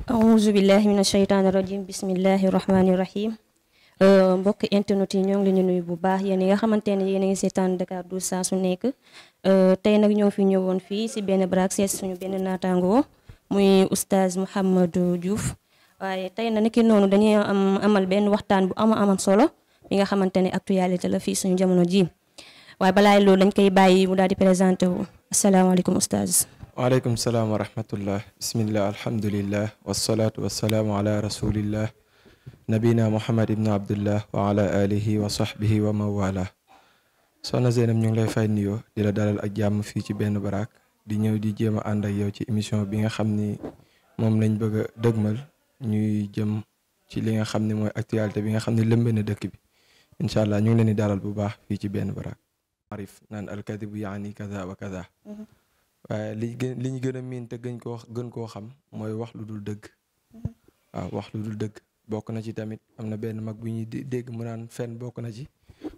auzu billahi mina shaytaani rajim bismillahi rahmaani rahim mbokk internet yi ñoo ngi leen di nuyu bu baax yéen yi nga xamante ne yéen a ngi seetaan Dakar 12 saa su nekk tey nag ñoo fi ñëwoon fii si benn baraak seet suñu benn naataangoo muy oustaz Mouhamadou Diouf waaye tey na niki noonu dañuy amal benn waxtaan bu am solo bi nga xamante ne actualité la fii suñu jamono ji waaye balaa loolu dañ koy bàyyi mu daal di présenté wu asalaamaaleykum oustaz. waaleykum salaam wa rahmatullah bismillah alhamdulillah wasalaatu wasalaamu ala rasulillah nabina muhammad ibnu abdullah wa ala alihi wa sahbihi wa mawala. soxna Zeynab ñu ngi lay fay nuyoo di la dalal ak jàmm fii ci benn baraak di ñëw di jéem a ànd ak yow ci émission bi nga xam ni moom lañ bëgg a dëgmal ñuy jëm ci li nga xam ni mooy actualité bi nga xam ni lëmbe na dëkk bi incha allah ñu ngi leen di dalal bu baax fii ci benn baraak. arif naan alkadibu yaani kaza wa kaza waaye li ñu gën a miin te gën koo xam mooy wax lu dul dëgg. waaw wax lu dul dëgg bokk na ci tamit am na benn mag bu ñuy dégg mu naan fen bokk na ci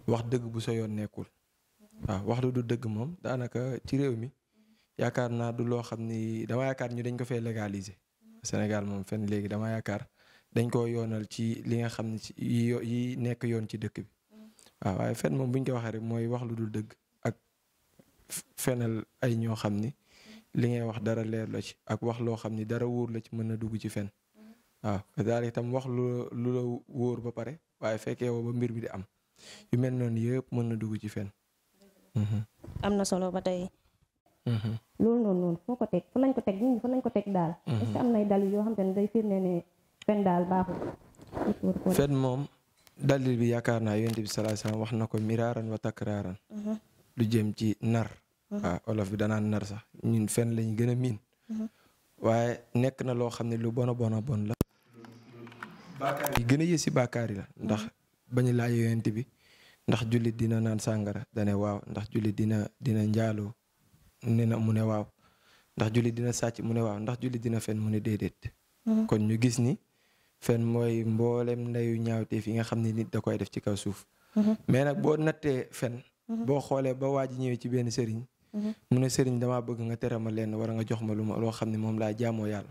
wax dëgg bu sa yoon nekkul. waaw wax lu dul dëgg moom daanaka ci réew mi yaakaar naa du loo xam ni dama yaakaar ñu dañ ko fee légaliser. Sénégal moom fen léegi dama yaakaar dañ koo yoonal ci li nga xam ne ci yi nekk yoon ci dëkk bi. waaw waaye fen moom bu ñu ko waxee rek mooy wax lu dul dëgg ak fenal ay ñoo xam ni li ngay wax dara leer la ci ak wax loo xam ni dara wóor la ci mën na dugg ci fen. waaw daal itam wax lu la wóor ba pare waaye fekkee woo ba mbir bi di am yu mel noonu yëpp mën na dugg ci fen. am na solo ba tey. loolu noonu foo ko teg fa lañ ko teg nit ñi fa lañ ko teg daal. est-ce que am nay dalil yoo xam te ne day firnde ne fen daal baaxul. fen moom dalil bi yaakaar naa yonent bi sallallahu alayhi wasallam wax na ko miraaran wa takraaran. lu jëm ci nar. waaw olof bi danaan nar sax ñun fen lañ gën a miin. waaye nekk na loo xam ne lu bon a bon la. bàkkaar yi gën a yées si bàkkaar yi la ndax bañu laaj yonent bi ndax jullit dina naan sàngara dane waaw ndax jullit dina njaaloo ne na mu ne waaw ndax jullit dina sàcc mu ne waaw ndax jullit dina fen mu ne déedéet. kon ñu gis ni fen mooy mboolem ndeyu ñaawteef yi nga xam ne nit da koy def ci kaw suuf. mais nag boo nattee fen. boo xoolee ba waa ji ñëwee ci benn sëriñ. mu ne sëriñ damaa bëgg nga tere ma lenn wala nga jox ma loo xam ne moom laa jaamoo yàlla.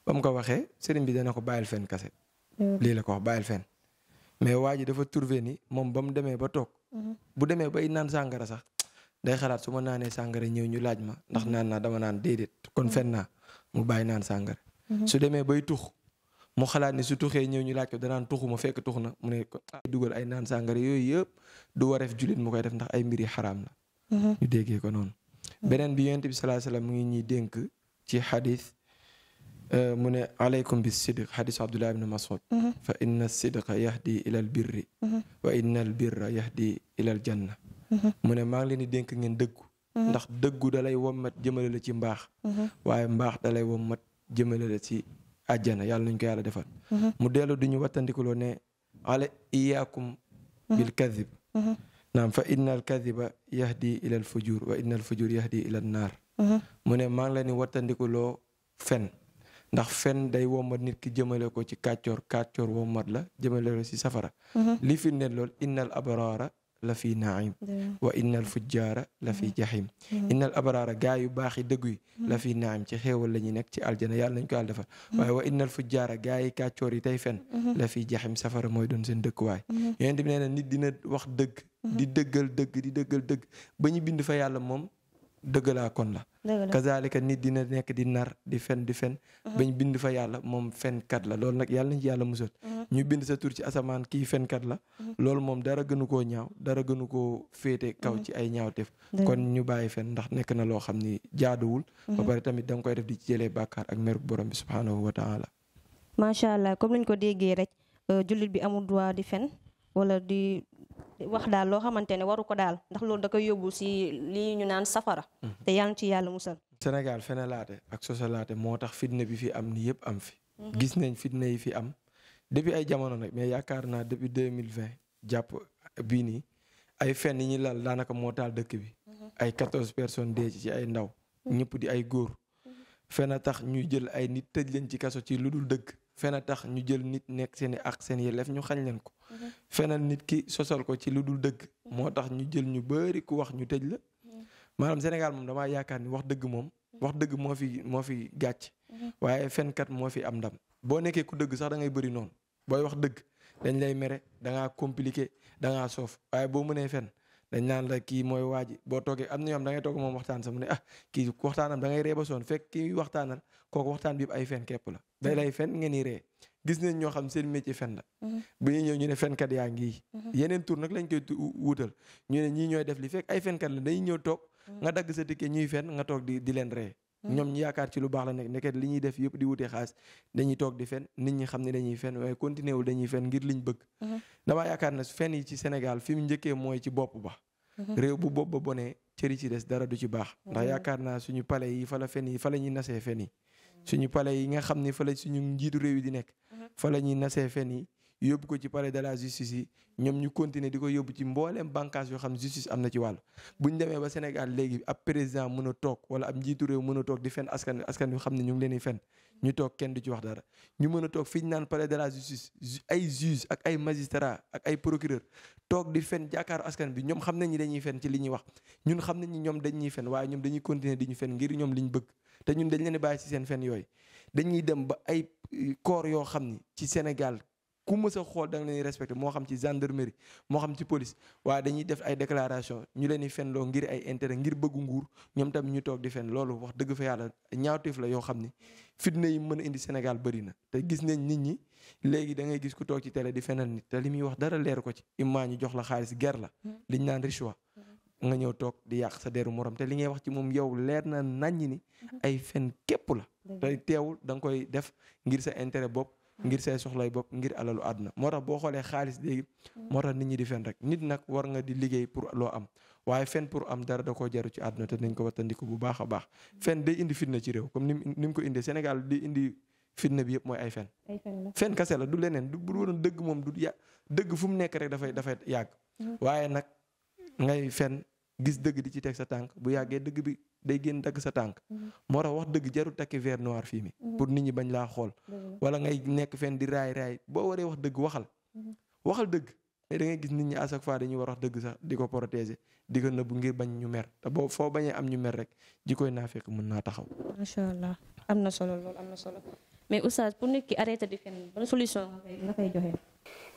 ba mu ko waxee sëriñ bi dana ko bàyyil fen kase. lii la ko wax bàyyil fen mais waa ji dafa trouvé ni moom ba mu demee ba toog. bu demee bay naan sàngara sax day xalaat su ma naanee sàngara ñëw ñu laaj ma ndax naan naa dama naan déedéet kon fen naa mu bàyyi naan sàngara. su demee bay tux mu xalaat ni su tuxee ñëw ñu laaj ko danaan tuxu ma fekk tux na mu ne ko dugal ay naan sàngara yooyu yëpp du wareef jullit mu koy def ndax ay mbiri xaraam la. ñu déggee ko noonu. beneen bi yonent bi sallallahu alayhi wasallam mu ngi ñuy dénk ci xadis mu ne aleykum bis sidq xadis Abdullah ibn Mas'ud fa inna sidqa yahdi ilal birri wa inna al birra yahdi ilal janna. mu ne maa ngi leen di dénk ngeen dëggu ndax dëggu dalay wommat jëmale la ci mbaax waaye mbaax dalay wommat jëmale la ci àjjana yàlla nuñ ko yàlla defal. mu dellu duñu wattandikuloo ne ala iyaakum bil kadhib naam fa inna al kadhiba yahdi ila al fujur wa inna al fujur yahdi ila an naar. mu ne maa ngi leen di wattandikuloo fen ndax fen day wommat nit ki jëmale ko ci kàccoor wommat la jëmale ko ci safara. li fi ne lool innal abraara la fi naim wa innal fujjaara la fi jahim. innal abraara gaa yu baax yi dëggu yi la fi naim ci xéewal la ñuy nekk ci aljana yàlla nañ ko yàlla defal. waaye wa innal fujjaara gaa yi kàccoor yi tey fen la fi jahim safara mooy doon seen dëkkuwaay. yonent bi nee na nit dina wax dëgg di dëggal dëgg ba ñu bind fa yàlla moom dëggalaa kon la. kazalika nit dina nekk di nar di fen bañ bind fa yàlla moom fenkat la loolu nag yàlla nañ ci yàlla musal. ñu bind sa tur ci asamaan kii fenkat la. loolu moom dara gënu koo ñaaw dara gënu koo féete kaw ci ay ñaawteef. kon ñu bàyyi fen ndax nekk na loo xam ni jaaduwul. ba pare tamit da nga koy def di ci jëlee bàkkaar ak meruk borom bi subhanahu wa taala. macha allah comme nañ ko déggee rek jullit bi amul droit di fen wala di wax daal loo xamante ne waru ko daal ndax loolu da koy yóbbu si lii ñu naan safara. te yàlla ci yàlla musal. Sénégal fenelaate ak sosalaate moo tax fitna bi fi am ni yëpp am fi. gis nañ fitna yi fi am depuis ay jamono nag mais yaakaar naa depuis 2020 jàpp bii nii ay fen yi ñu lal daanaka moo taal dëkk bi. ay 14 personnes dee ci ay ndaw. ñëpp di ay góor. fen a tax ñu jël ay nit tëj leen ci kaso ci lu dul dëgg. fen a tax ñu jël nit nekk seen i ak seen yelleef ñu xañ leen ko. fenal nit ki sosal ko ci lu dul dëgg. moo tax ñu jël ñu bari ku wax ñu tëj la. maanaam Sénégal moom damaa yaakaar ni wax dëgg moom wax dëgg moo fi gàcc waaye fenkat moo fi am ndam boo nekkee ku dëgg sax da ngay bëri noonu booy wax dëgg dañ lay mere da ngaa compliqué da ngaa soof waaye boo mënee fen dañ naan la kii mooy waaji boo toogee am na ñoom da ngay toog moom waxtaan sax mu ne kii waxtaanam da ngay ree ba soon fekk kii waxtaanal kooku waxtaan bi ay fen képp la day lay fen ngeen di ree gis nañ ñoo xam seen métier fen la bu ñuy ñëw ñu ne fenkat yaa ngi yeneen tur nag lañ koy wuutal ñu ne ñii ñooy def li fekk ay fenkat la dañuy ñëw toog nga dagg sa ticket ñuy fen nga toog di leen ree ñoom ñu yaakaar ci lu baax la nekk nekket li ñuy def yëpp di wutee xaalis dañuy toog di fen nit ñi xam ne dañuy fen waaye continué wul dañuy fen ngir liñ bëgg damaa yaakaar ne fen yi ci Sénégal fi mu njëkkee mooy ci bopp ba réew bu bopp ba bonee cëri ci des dara du ci baax ndax yaakaar naa suñu palais yi fa la fen yi fa la ñuy nasee fen yi suñu palais yi nga xam ne fa la suñu njiitu réew yi di nekk fa la ñuy nasee fen yi yóbbu ko ci palais de la justice yi ñoom ñu continuer di ko yóbbu ci mbooleem bànqaas yoo xam justice am na ci wàll buñ demee ba Sénégal léegi ab président mën a toog wala ab njiitu réew mën a toog di fen askan wi xam ne ñu ngi leen di fen ñu toog kenn du ci wax dara ñu mën a toog fi ñu naan palais de la justice ay juge ak ay magistrat ak ay procureur toog di fen jàkkaaru askan bi ñoom xam nañ ni dañuy fen ci li ñuy wax ñun xam nañ ni ñoom dañuy fen waaye ñoom dañuy continuer di ñu fen ngir ñoom liñ bëgg te ñun dañ leen di bàyyi ci seen fen yooyu dañuy dem ba ay corps yoo xam ni ci Sénégal ku mës a xool da nga leen di respecté moo xam ci gendarmerie moo xam ci police waaye dañuy def ay déclaration ñu leen di fenloo ngir ay intérêt ngir bëggu nguur ñoom tam ñu toog di fen loolu wax dëgg fa yàlla ñaawteef la yoo xam ni fitna yi mën a indi Sénégal bëri na te gis nañ nit ñi léegi da ngay gis ku toog ci télé di fenal nit te li muy wax dara leer ko ci immaa ñu jox la xaalis ger la liñ naan richwa nga ñëw toog di yàq sa deru morom te li ngay wax ci moom yow leer na naññ ni ay fen képp la te teewul da nga koy def ngir sa intérêt bopp ngir say soxlay bopp ngir alalu àdduna moo tax boo xoolee xaalis léegi moo tax nit ñi di fen rek nit nag war nga di liggéey pour loo am waaye fen pour am dara da koo jaru ci àdduna te nañ ko wattandiku bu baax a baax fen day indi fitna ci réew comme ni mu ko indee Sénégal di indi fitna bi yëpp mooy ay fen fen kase la du leneen du bu doon dëgg moom du dëgg fu mu nekk rek dafay yàgg waaye nag ngay fen gis dëgg di ci teg sa tànk bu yàggee dëgg bi day génn dagg sa tànk moo tax wax dëgg jarul takki vert noir fii mi pour nit ñi bañ laa xool wala ngay nekk fen di raay boo waree wax dëgg waxal dëgg mais da ngay gis nit ñi à chaque fois dañuy war wax dëgg sax di ko protéger di ko nëbbu ngir bañ ñu mer te boo foo bañee am ñu mer rek ji koy naa fekk mën naa taxaw. macha allah am na solo loolu am na solo mais oustaz pour nit ki arrêté di fen ban solution nga koy joxe.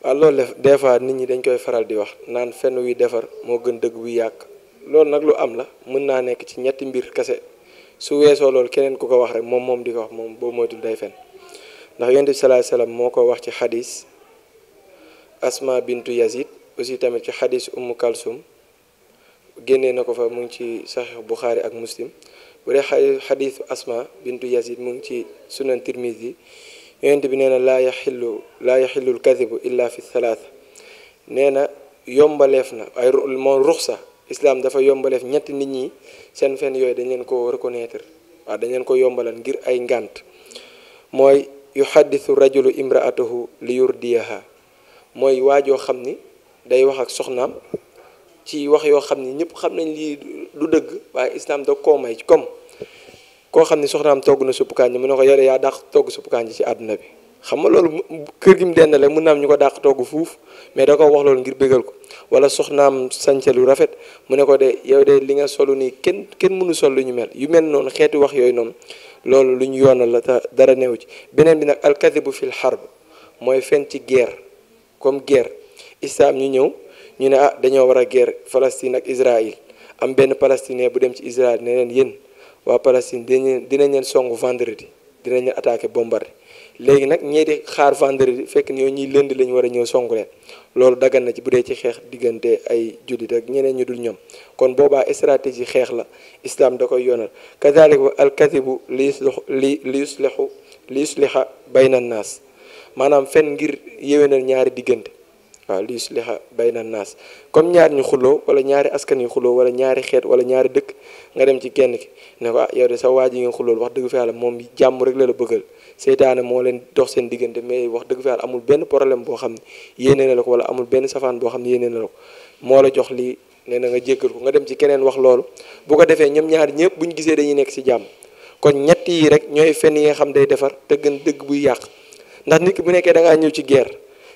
waaw loolu des fois nit ñi dañ koy faral di wax naan fen wi defar moo gën dëgg wi yàq loolu nag lu am la mën naa nekk ci ñetti mbir kese su weesoo loolu keneen ku ko wax rek moom di ko wax moom boo moytul day fen ndax yonent bi sallallahu alayhi wasallam moo ko wax ci xadis Asma bintu Yazid aussi tamit ci xadis Ummu Kalsum génnee na ko fa mu ngi ci Sahih Bukhari ak Muslim bu dee xadisu Asma bintu Yazid mu ngi ci Sunan Tirmidhi yonent bi nee na laa yaxillul kadibu illa fi thalatha nee na yombaleef na ay moo ruxsa islam dafa yombaleef ñetti nit ñi seen fen yooyu dañ leen ko reconnaître waaw dañ leen ko yombalal ngir ay ngànt mooy yuhaddisu rajulu imraatahu li yurdiyaha mooy waajoo xam ni day wax ak soxnaam ci wax yoo xam ni ñëpp xam nañ lii du dëgg waaye islam da koo may comme koo xam ni soxnaam togg na suppu kànja mu ne ko yore yaa dàq togg suppu kànja ci àdduna bi xam nga loolu kër gi mu dendale mën naa am ñu ko dàq togg fuuf mais da ko wax loolu ngir bégal ko wala soxnaam sañse lu rafet mu ne ko de yow de li nga solu nii kenn mënu sol lu ñu mel yu mel noonu xeeti wax yooyu noonu loolu lu ñu yoonal la te dara neew ci beneen bi nag alkadibu fil harb mooy fen ci guerre comme guerre islam ñu ñëw ñu ne dañoo war a guerre Palestine ak Israël am benn palestinien bu dem ci Israël ne leen yéen waa Palestine dinañ leen songu vendredi dinañ leen attaqué bombardé léegi nag ñii di xaar vendredi fekk ni ñuy lundi lañu war a ñëw songu leen loolu dagan na ci bu dee ci xeex diggante ay jullit ak ñeneen ñu dul ñoom kon boobaa stratégie xeex la islam da koy yoonal kadhalika al kadibu li yusliha bayna naas maanaam fen ngir yéwénal ñaari diggante waaw li yusliha bayna naas comme ñaar ñu xuloo wala ñaari askan yu xuloo wala ñaari xeet wala ñaari dëkk nga dem ci kenn ki ne ko yow de sa waa ji nga xulool wax dëgg fa yàlla moom jàmm rek la bëggal seytaane moo leen dox seen diggante mais wax dëgg fa yàlla amul benn problème boo xam ne yéene na la ko wala amul benn safaan boo xam ne yéene na la ko moo la jox lii nee na nga jéggal ko nga dem ci keneen wax loolu bu ko defee ñoom ñaar ñëpp buñ gisee dañuy nekk ci jàmm kon ñett yi rek ñooy fen yi nga xam day defar te gën dëgg buy yàq ndax nit ki bu nekkee da ngaa ñëw ci guerre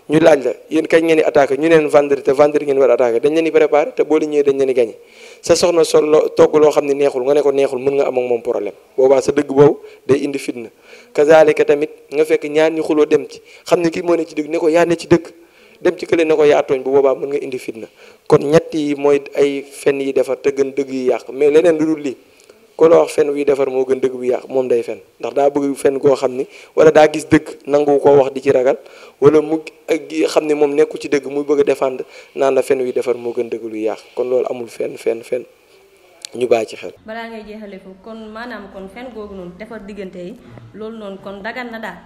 ñu laaj la yéen kañ ngeen di attaqué ñu neen vendredi te vendredi ngeen war a attaqué dañ leen di préparé te boo li ñëwee dañ leen di gagné sa soxna sol togg loo xam ne neexul nga ne ko neexul mën nga am ak moom problème boobaa sa dëgg boobu day indi fitna kazaalika tamit nga fekk ñaar ñi xuloo dem ci xam ne kii moo ne ci dëgg ne ko yaa ne ci dëgg dem ci kële ne ko yaa tooñ bu boobaa mën nga indi fitna kon ñett yi mooy ay fen yi defar te gën dëgg yi yàq mais leneen lu dul lii ko la wax fen wi defar moo gën dëgg bu yàq moom day fen ndax daa bëgg fen goo xam ni wala daa gis dëgg nangu koo wax di ci ragal wala mu xam ne moom nekku ci dëgg muy bëgg a défendre naan la fen wi defar moo gën dëgg lu yàq kon loolu amul fen ñu bàyyi ci xel. balaa ngay jeexale foofu kon maanaam kon fen googu noonu defar diggante yi loolu noonu kon dagan na daal.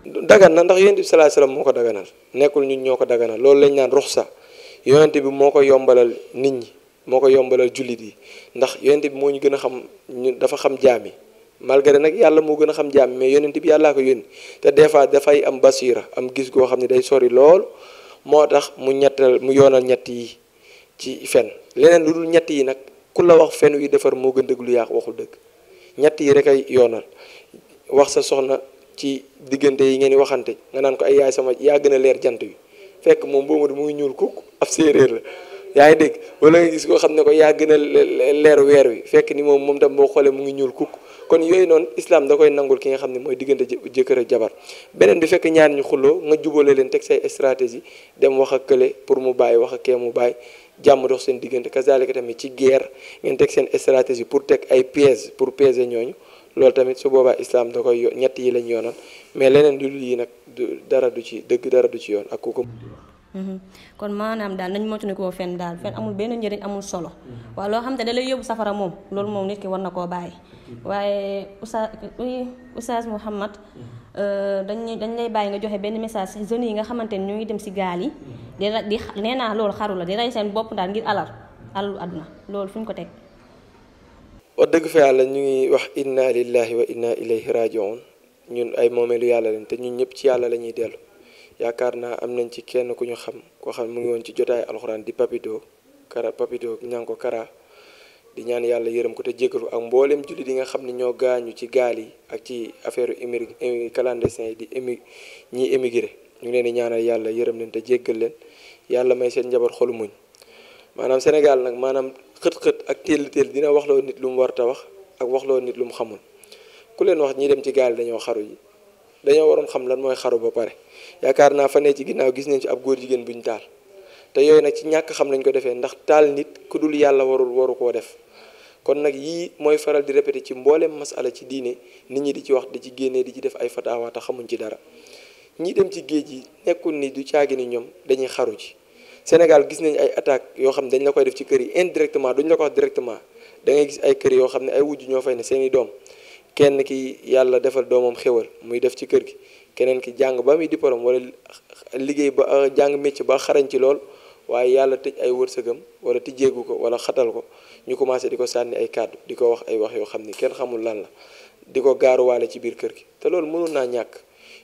dagan na ndax yonent bi sallallahu alayhi wasallam moo ko daganal nekkul ñun ñoo ko daganal loolu lañ naan ruxsa yonent bi moo ko yombalal nit ñi moo ko yombalal jullit yi ndax yonent bi moo ñu gën a xam ñu dafa xam jaam yi malgré nag yàlla moo gën a xam jaam yi mais yonent bi yàllaa ko yónni te des fois dafay am basira am gis goo xam ne day sori lool moo tax mu yoonal ñett yi ci fen leneen lu dul ñett yi nag ku la wax fen wi defar moo gën dëgg lu yàq waxul dëgg ñett yi rek ay yoonal wax sa soxna ci diggante yi ngeen di waxante nga naan ko ay yaay sama yaa gën a leer jant bi fekk moom boobu mu ngi ñuul kukk ab séeréer la yaa ngi dégg wala nga gis koo xam ne ko yaa gën a leer weer wi fekk ni moom tam boo xoolee mu ngi ñuul kukk kon yooyu noonu islam da koy nangul ki nga xam ne mooy diggante jëkkër ak jabar beneen bi fekk ñaar ñu xulloo nga jubale leen teg say stratégie dem wax ak kële pour mu bàyyi wax ak kee mu bàyyi jàmm dox seen diggante kazalika tamit ci guerre ngeen teg seen stratégie pour teg ay pièges pour piéger ñooñu loolu tamit su boobaa islam da koy ñett yi lañ yoonal mais leneen lu dul yi nag dara du ci dëgg dara du ci yoon ak ku ko. kon maanaam daal nañ moytu koo fen daal fen amul benn njëriñ amul solo waaw loo xam te da lay yóbbu safara moom loolu moom nit ki war na koo bàyyi waaye Oustaz Mouhammad dañ lay bàyyi nga joxe benn message jeunes yi nga xamante ni ñoo ngi dem si gaal yi di nee naa loolu xaru la di rey seen bopp daal ngir alalu àdduna loolu fu ñu ko teg. wax dëgg fa yàlla ñu ngi wax inna lillahi wa inna ilayhi rajiun ñun ay moomeelu yàlla lañ te ñun ñëpp ci yàlla la ñuy dellu yaakaar naa am nañ ci kenn ku ñu xam koo xam mu ngi woon ci jotaay alxuraan di papito ñaan ko kara di ñaan yàlla yërëm ko te jéggalu ak mboolem jullit yi nga xam ne ñoo gaañu ci gaal yi ak ci affaire clandestin yi di ñiy émigré ñu ngi leen di ñaanal yàlla yërëm leen te jéggal leen yàlla may seen njaboot xolu muñ maanaam Sénégal nag maanaam xët-xët ak téel dina waxloo nit lu mu warta wax ak waxloo nit lu mu xamul ku leen wax ñi dem ci gaal dañoo xaru yi dañoo waroon xam lan mooy xaru ba pare yaakaar naa fa ne ci ginnaaw gis nañ ci ab góor jigéen bu ñu taal te yooyu nag ci ñàkk xam lañ ko defee ndax taal nit ku dul yàlla waru koo def kon nag yii mooy faral di répété ci mboolem masala ci diine nit ñi di ci wax di ci génnee di ci def ay fataawa te xamuñ ci dara ñi dem ci géej yi nekkul ni du caagi ni ñoom dañuy xaru ci Sénégal gis nañ ay attaques yoo xam ne dañ la koy def ci kër yi indirectement duñ la ko wax directement da ngay gis ay kër yoo xam ne ay wujj ñoo fay ne seeni doom kenn ki yàlla defal doomam xéwal muy def ci kër gi keneen ki jàng ba muy diplôme wala liggéey ba jàng métier ba xarañ ci lool waaye yàlla tëj ay wërsëgam wala tijjeegu ko wala xatal ko ñu commencé di ko sànni ay kàddu di ko wax ay wax yoo xam ni kenn xamul lan la di ko gaaruwaale ci biir kër gi te loolu mënoon naa ñàkk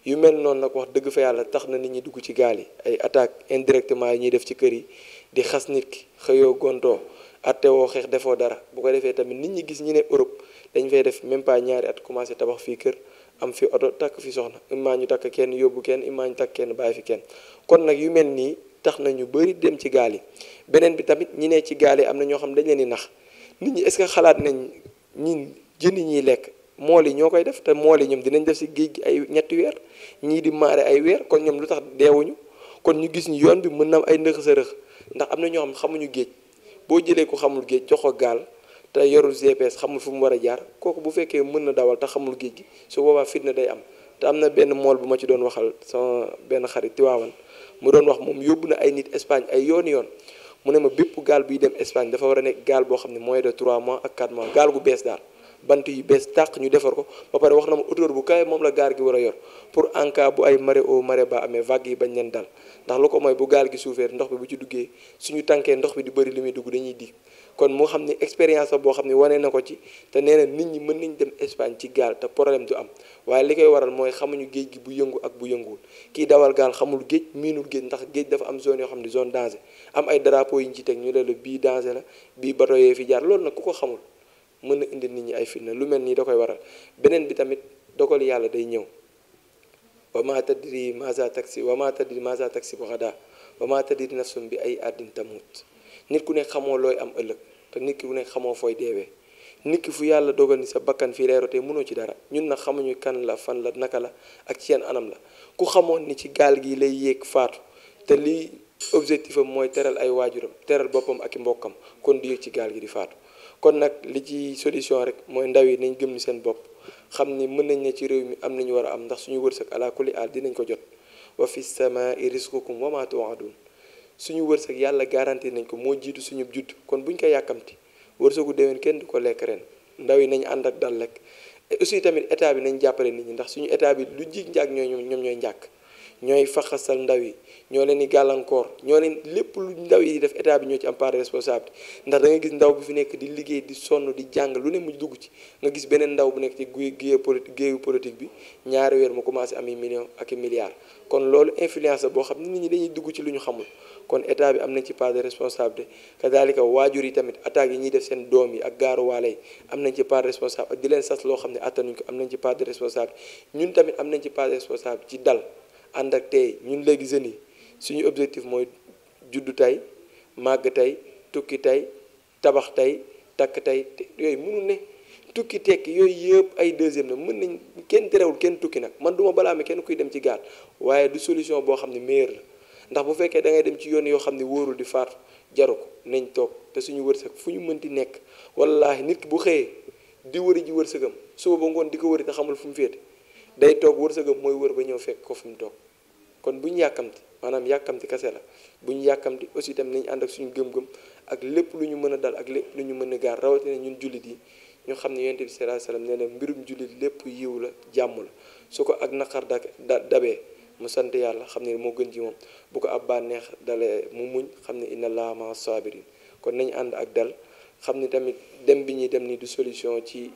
yu mel noonu nag wax dëgg fa yàlla tax na nit ñi dugg ci gaal yi ay attaques indirectement yi ñuy def ci kër yi di xas nit ki xëyoo gontoo attewoo xeex defoo dara bu ko defee tamit nit ñi gis ñi ne Europe dañ fay def même pas ñaari at commencé tabax fii kër am fi oto takk fi soxna immaa ñu takk kenn yóbbu kenn immaa ñu takk kenn bàyyi fi kenn kon nag yu mel nii tax na ñu bëri dem ci gaal yi beneen bi tamit ñi ne ci gaal yi am na ñoo xam dañ leen di nax nit ñi est-ce que xalaat nañ ñin jën yi ñuy lekk mool yi ñoo koy def te mool yi ñoom dinañ def si géej gi ay ñetti weer ñii di maare ay weer kon ñoom lu tax deewuñu kon ñu gis ñu yoon bi mën na am ay ndëx sa rëx ndax am na ñoo xam xamuñu géej boo jëlee ko xamul géej jox ko gaal te yorul GPS xamul fu mu war a jaar kooku bu fekkee mën na dawal te xamul géej gi su boobaa fitna day am te am na benn mool bu ma ci doon waxal sama benn xarit Tiwaawan mu doon wax moom yóbbu na ay nit Espagne ay yooni yoon mu ne ma bépp gaal buy dem Espagne dafa war a nekk gaal boo xam ne moins de 3 mois ak 4 mois gaal gu bees daal bant yu bees tàq ñu defar ko ba pare wax na ma hauteur bu kawe moom la gaal gi war a yor pour en cas bu ay marée haut marée bas amee vagues yi bañ leen dal ndax lu ko mooy bu gaal gi suufee ndox bi bu ci duggee suñu tànkee ndox bi di bëri li muy dugg dañuy dig kon moo xam ne expérience la boo xam ne wane na ko ci te nee na nit ñi mën nañ dem Espagne ci gaal te problème du am waaye li koy waral mooy xamuñu géej gi bu yëngu ak bu yënguwul kii dawal gaal xamul géej miinul géej ndax géej dafa am zone yoo xam ne zone danger am ay drapeau yi ñu ci teg ñu ne la bii danger la bii bateau yee fi jaar loolu nag ku ko xamul mën na indi nit ñi ay fitna lu mel nii da koy waral beneen bi tamit dogal yàlla day ñëw wa ma tadri maza taksibu ghadan wa ma tadri nafsun bi ay ardin tamut. nit ku nekk xamoo looy am ëllëg te nit ku nekk xamoo fooy deewee. nit ki fu yàlla dogal ni sa bakkan fii lay rotee mënoo ci dara ñun nag xamuñu kan la fan la naka la ak ci yan anam la. ku xamoon ni ci gaal gi lay yéeg faatu te lii objectif am mooy teral ay waajuram teral boppam ak i mbokkam kon du yéeg ci gaal gi di faatu. kon nag li ci solution rek mooy ndaw yi nañ gëm ni seen bopp xam ni mën nañ ne ci réew mi am nañu war a am ndax suñu wërsëg ala kulli aal dinañ ko jot. wa fi samaa'i rizqukum wa ma tu'adun suñu wërsëg yàlla garanti nañ ko moo jiitu suñu judd kon buñ ko yàkkamti wërsëgu déwén kenn du ko lekk ren. ndaw yi nañ ànd ak dal rek aussi tamit état bi nañ jàppale nit ñi ndax suñu état bi lu jig njàkk ñoom ñooy njàkk ñooy faxasal ndaw yi ñoo leen di gàllankoor ñoo leen lépp lu ndaw yi di def état bi ñoo ci am part de responsabilité. ndax da nga gis ndaw bu fi nekk di liggéey di sonn di jàng lu ne mu dugg ci nga gis beneen ndaw bu nekk ci géewu politique bi ñaari weer mu commencé am i millions ak i milliards. kon loolu influence la boo xam ne nit ñi dañuy dugg ci lu ñu xamul kon état bi am nañ ci part de responsabilité. kadaalika waajur yi tamit attaques yi ñuy def seen doom yi ak gaaruwaale yi am nañ ci part de responsabilité ak di leen sas loo xam ne attanuñ ko am nañ ci part de responsabilité. ñun tamit am nañ ci part de responsabilité ci dal ànd ak tey ñun léegi jeunes yi suñu objectif mooy juddu tey màgg tey tukki tey tabax tey takk tey yooyu mënul ne tukki tekki yooyu yëpp ay deuxième la mën nañ kenn terewul kenn tukki nag man duma balaa mi kenn kuy dem ci gaal waaye du solution boo xam ne meilleure la ndax bu fekkee da ngay dem ci yoon yoo xam ne wóorul di faatu jaru ko nañ toog te suñu wërsëg fu ñu mënti nekk wallaahi nit ki bu xëyee di wëri ji wërsëgam suba ba ngoon di ko wëri te xamul fu mu féete day toog wërsëgam mooy wër ba ñëw fekk ko fu mu toog. kon bu ñu yàkkamti maanaam yàkkamti kase la bu ñu yàkkamti aussi tamit nañu ànd ak suñu gëm-gëm ak lépp lu ñu mën a dal ak lépp lu ñu mën a gaar rawatina ñun jullit yi ñu xam ne yonent bi sallallahu alayhi wasallam nee na mbirum jullit lépp yiw la jàmm la su ko ak naqar dabee mu sant yàlla xam ne moo gën ci moom bu ko ab bànneex dalee mu muñ xam ne inna allaha ma sabirin kon nañu ànd ak dal xam ne tamit dem bi ñuy dem ni du solution ci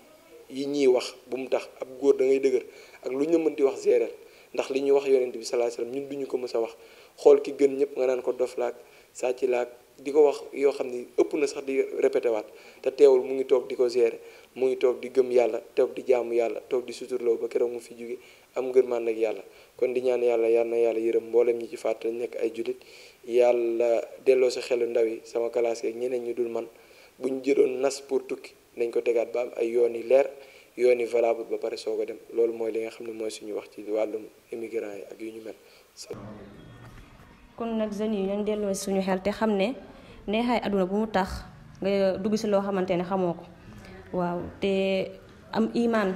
yi ñuy wax bu mu tax ab góor da ngay dëgër ak lu ñu mën di wax gérer ndax li ñuy wax yonent bi sallallahu alayhi wasallam ñun duñu ko mës a wax xool ki gën ñëpp nga naan ko dof laak sàcc laak di ko wax yoo xam ni ëpp na sax di répété waat te teewul mu ngi toog di ko gérer mu ngi toog di gëm yàlla toog di jaamu yàlla toog di suturloo ba keroog mu fi jóge am ngërmaan ak yàlla. kon di ñaan yàlla yal na yàlla yërëm mboolem ñi ci fàtte lañ nekk ay jullit yàlla delloo sa xelu ndaw yi sama classe ak ñeneen ñu dul man bu ñu jëloon nas pour tukki nañ ko tegaat ba am ay yoon yi leer yoon yi valable ba pare soo ko dem loolu mooy li nga xam ne mooy suñu wax ci wàllum immigrant yi ak yu ñu mel. kon nag jeunes yi ñoo delloo suñu xel te xam ne neexaay àdduna bu mu tax nga dugg si loo xamante ne xamoo ko waaw te am imaan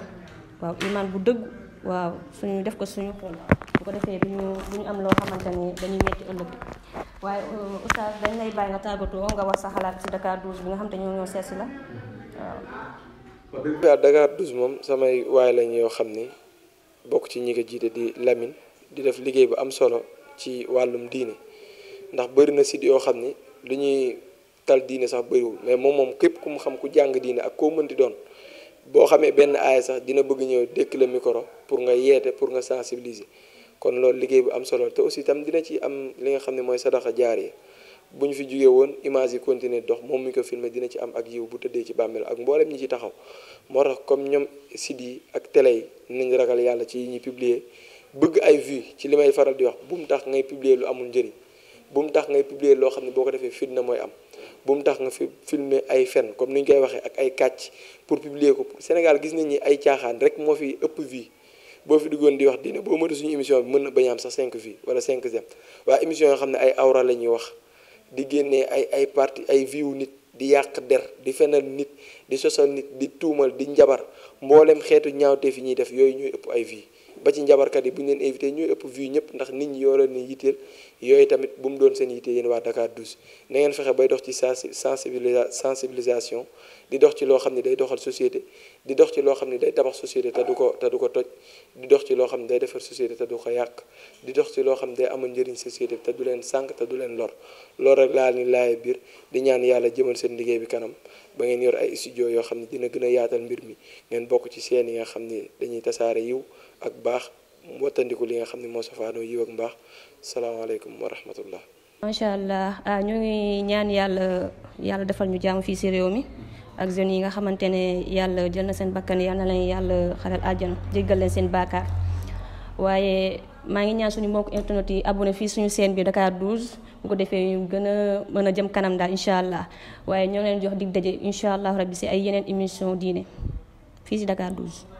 waaw imaan bu dëgg waaw suñu def ko suñu xol bu ko defee du ñu am loo xamante ne dañuy metti ëllëg waaye oustaz dañ lay bàyyi nga tàggatoo nga wax sa xalaat si Dakar 12 bi nga xam te ñoo seet si la waaw. Dakar 12 moom samay waay lañ yoo xam ni bokk ci ñi ko jiite di Lamine di def liggéey bu am solo ci wàllum diine ndax bëri na site yoo xam ni lu ñuy tal diine sax bëriwul mais moom képp ku mu xam ku jàng diine ak koo mënti doon boo xamee benn aaya sax dina bëgg ñëw dékk la micro pour nga yeete pour nga sensibiliser kon loolu liggéey bu am solo te aussi tam dina ci am li nga xam ne mooy sadaxa jaariya bu ñu fi jugee woon image yi continuer dox moom mi ko filmé dina ci am ak yiw bu tëddee ci bàmmeel ak mboolem ñi ci taxaw moo tax comme ñoom site yi ak télé yi nañ ragal yàlla ci yi ñuy publier bëgg ay vues ci li may faral di wax bu mu tax ngay publier lu amul njëriñ bu mu tax ngay publier loo xam ne boo ko defee fitna mooy am bu mu tax nga fi filmer ay fen comme ni ñu koy waxee ak ay kàcc pour publier ko Sénégal gis nañ ni ay caaxaan rek moo fi ëpp vie boo fi duggoon di wax dina boo mënee suñu émission bi mën na bañ a am sax 5 vues wala 5 j'aime waaye émission yoo xam ne ay awra la ñuy wax di génnee ay parti ay vie wu nit di yàq der di fenal nit di sosal nit di tuumal di njabar mboolem xeetu ñaawteef yi ñuy def yooyu ñooy ëpp ay vie ba ci njabarkat yi bu ñu leen invité ñooy ëpp vie ñëpp ndax nit ñi yoo leen ni yitteel yooyu tamit bu mu doon seen yitte yéen waa Dakar 12 na ngeen fexe bay dox ci sensibilisation di dox ci loo xam ne day doxal société di dox ci loo xam ne day tabax société te du ko toj di dox ci loo xam ne day defar société te du ko yàq di dox ci loo xam ne day amal njëriñ société te du leen sànq te du leen lor loolu rek laa ni laaye biir di ñaan yàlla jëmal seen liggéey bi kanam ba ngeen yor ay studio yoo xam ne dina gën a yaatal mbir mi ngeen bokk ci seen yi nga xam ne dañuy tasaare yiw ak baax wattandiku li nga xam ne moo safaanoo yiw ak mbaax salaamaaleykum wa rahmatullah. macha allah ñu ngi ñaan yàlla defal ñu jàmm fii si réew mi ak jeunes yi nga xamante ne yàlla jël na seen bakkan yal na leen yàlla xaral àjjana jéggal leen seen baakaar waaye maa ngi ñaan suñu mbokk internet yi abonné fii suñu chaîne bi Dakar 12 bu ko defee ñu gën a mën a jëm kanam daal incha allah waaye ñoo leen jox dig daje incha allah rabbi si ay yeneen émission diine fii si Dakar 12.